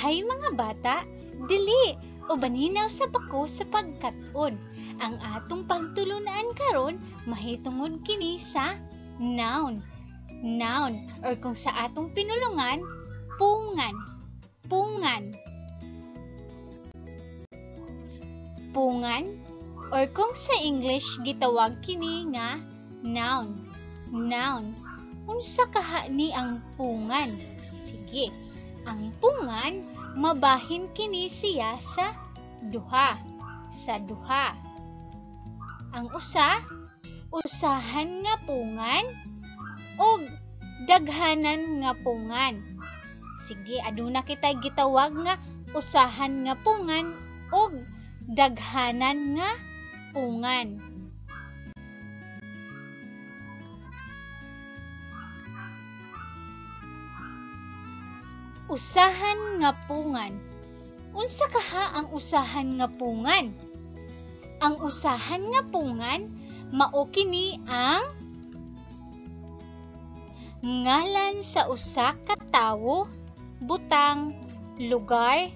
Hay mga bata, dili ubaninaw sa bako sa pagkat-on. Ang atong pagtulunan karon mahitungod kini sa noun. Noun or kung sa atong pinulungan, pungan. Pungan. Pungan or kung sa English gitawag kini nga noun. Noun. Unsa kaha ni ang pungan? Sige. Ang pungan mabahin kini siya sa duha. Sa duha. Ang usa, usahan nga pungan og daghanan nga pungan. Sige, aduna kitay gitawag nga usahan nga pungan og daghanan nga pungan. Usahan nga pungan. Unsa kaha ang usahan nga pungan? Ang usahan nga pungan mao kini ang ngalan sa usa ka tawo, butang, lugar,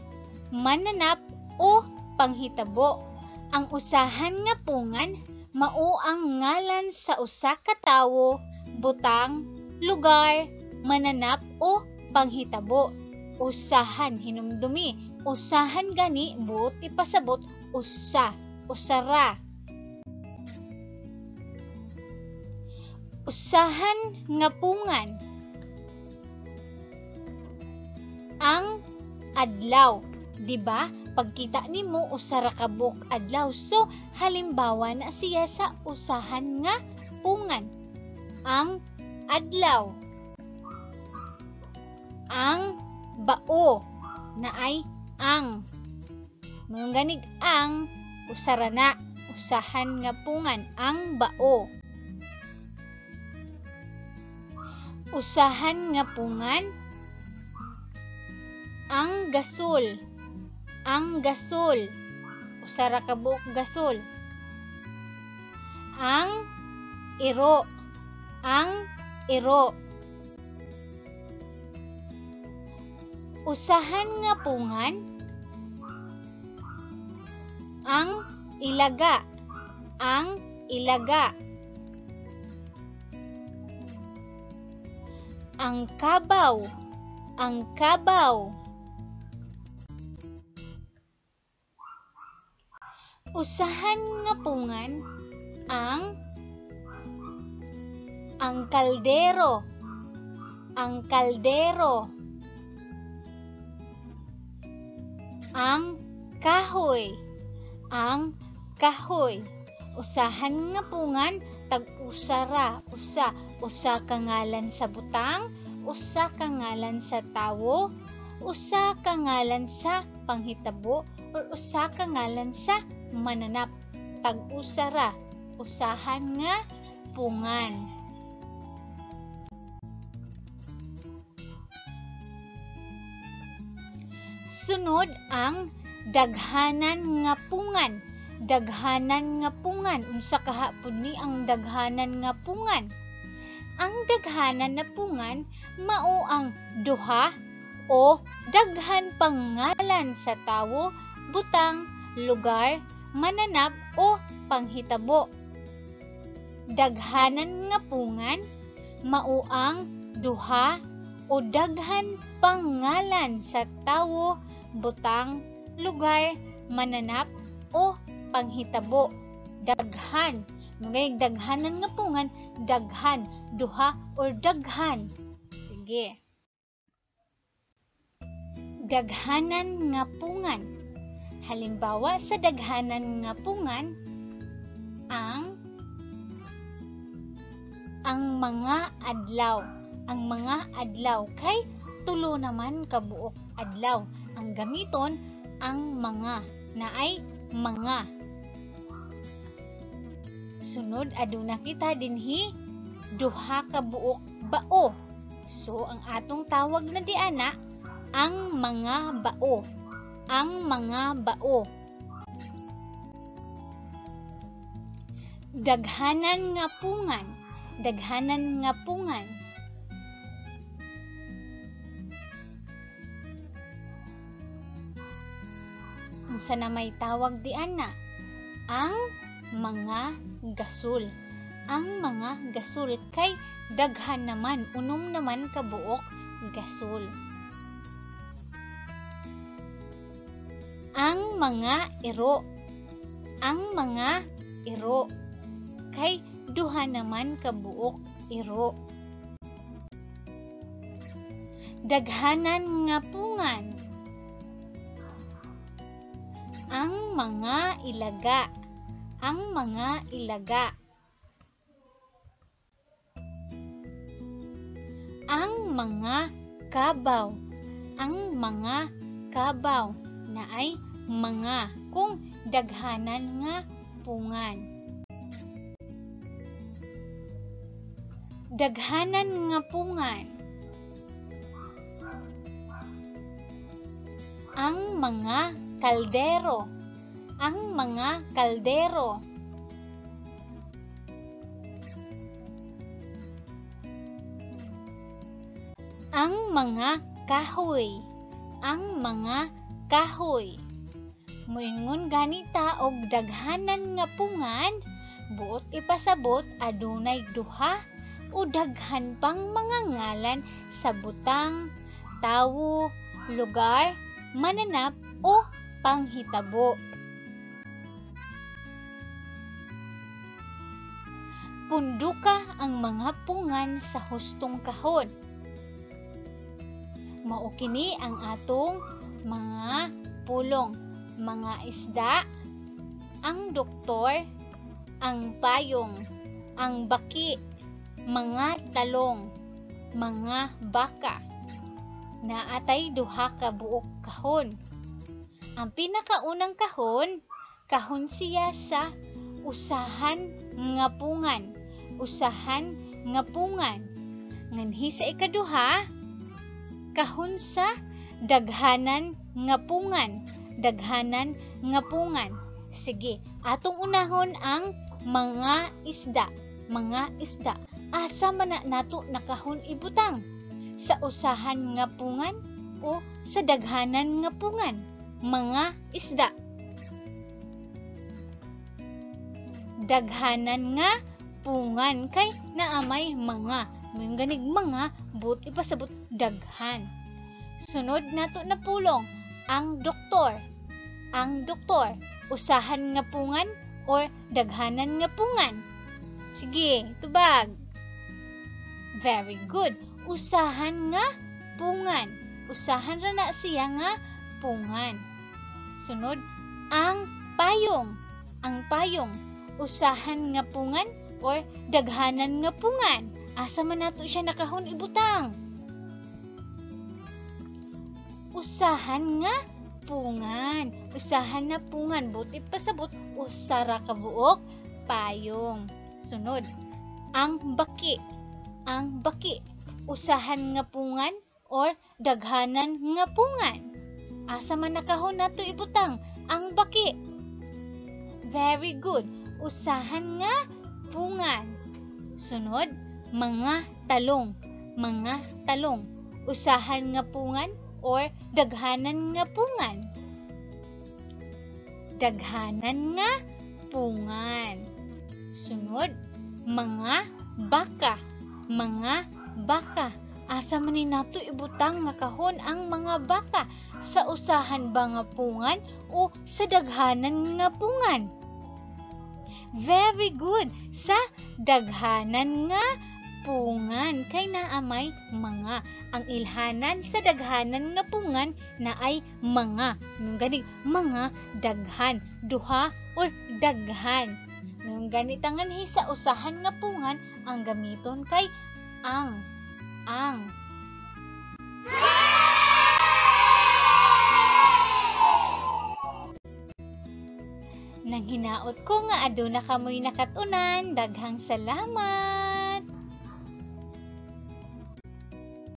mananap o panghitabo. Ang usahan nga pungan mao ang ngalan sa usa ka tawo, butang, lugar, mananap o panghitabo. Usahan, hinumdumi. Usahan gani buot ipasabot usa, usara. Usahan nga pungan. Ang adlaw, di ba? Pagkita nimo usa ra ka buok adlaw. So halimbawa na siya sa usahan nga pungan. Ang adlaw. Ang bao na ay ang. Mayong ganig ang usara na, usahan nga pungan, ang bao. Usahan nga pungan, ang gasol. Ang gasol. Usa ra ka buok gasol. Ang iro. Ang iro. Usahan nga pungan, ang ilaga. Ang ilaga. Ang kabaw. Ang kabaw. Usahan nga pungan, ang kaldero. Ang kaldero. Ang kahoy. Ang kahoy. Usahan nga pungan, tag-usa ra, usa. Usa ka ngalan sa butang, usa ka ngalan sa tawo, usa ka ngalan sa panghitabo, or usa ka ngalan sa mananap. Tag-usa ra, usahan nga pungan. Sunod ang daghanan nga pungan. Daghanan nga pungan. Unsa kaha pud ni ang daghanan nga pungan? Ang daghanan na pungan mao ang duha o daghan pang ngalan sa tawo, butang, lugar, mananap o panghitabo. Daghanan nga pungan mao ang duha o daghan pang ngalan sa tawo, butang, lugar, mananap o panghitabo. Daghan. Mga daghanan nga pungan, daghan, duha or daghan. Sige. Daghanan nga pungan. Halimbawa sa daghanan nga pungan, ang mga adlaw. Ang mga adlaw kay tulo naman kabuok adlaw. Ang gamiton ang mga na ay mga. Sunod aduna kita dinhi duha ka buok bao. So ang atong tawag na diana ang mga bao. Ang mga bao. Daghanan nga pungan. Daghanan nga pungan. Unsa na may tawag di ana? Ang mga gasol. Ang mga gasol kay daghan naman, unom naman kabuok gasol. Ang mga iro. Ang mga iro kay duha naman kabuok iro. Daghanan nga pungan. Ang mga ilaga. Ang mga ilaga. Ang mga kabaw. Ang mga kabaw na ay mga kung daghanan nga pungan. Daghanan nga pungan. Ang mga kaldero. Ang mga kaldero. Ang mga kahoy. Ang mga kahoy. Moingon ganita og daghanan nga pungan, buot ipasabot adunay duha o daghan pang mga ngalan sa butang, tawo, lugar, mananap o panghitabo. Punduka ang mga pungan sa hustong kahon. Mao kini ang atong mga pulong. Mga isda, ang doktor, ang payong, ang baki, mga talong, mga baka. Naatay duha ka buok kahon. Ang pinakaunang kahon, kahon siya sa usahan nga pungan, usahan nga pungan. Nganhi sa ikaduha, kahon sa daghanan nga pungan, daghanan nga pungan. Sige, atong unahon ang mga isda, mga isda. Asa man na nato nakahon ibutang? Sa usahan nga pungan o sa daghanan nga pungan? Mga isda. Daghanan nga pungan kay naamay mga. Mayong ganig mga, but ipasabot daghan. Sunod nato na pulong, ang doktor. Ang doktor, usahan nga pungan or daghanan nga pungan? Sige, tubag. Very good. Usahan nga pungan. Usahan ra na siya nga pungan. Sunod, ang payong. Ang payong, usahan nga pungan or daghanan nga pungan? Asa man nato siya nakahon ibutang? Usahan nga pungan. Usahan na pungan. Buti pasabot, usara ka buok payong. Sunod, ang baki. Ang baki, usahan nga pungan or daghanan nga pungan? Asa man nakahon nato ibutang ang baki? Very good. Usahan nga pungan. Sunod, mga talong. Mga talong, usahan nga pungan or daghanan nga pungan? Daghanan nga pungan. Sunod, mga baka. Mga baka. Asa man ni nato ibutang nga kahon ang mga baka? Sa usahan ba nga pungan o sa daghanan nga pungan? Very good. Sa daghanan nga pungan kay naamay mga. Ang ilhanan sa daghanan nga pungan naay mga. Mayong ganig mga daghan, duha or daghan. Mayong ganit ang anhi sa usahan nga pungan ang gamiton kay ang. Nang hinaot ko nga aduna kamoy nakat-unan, daghang salamat.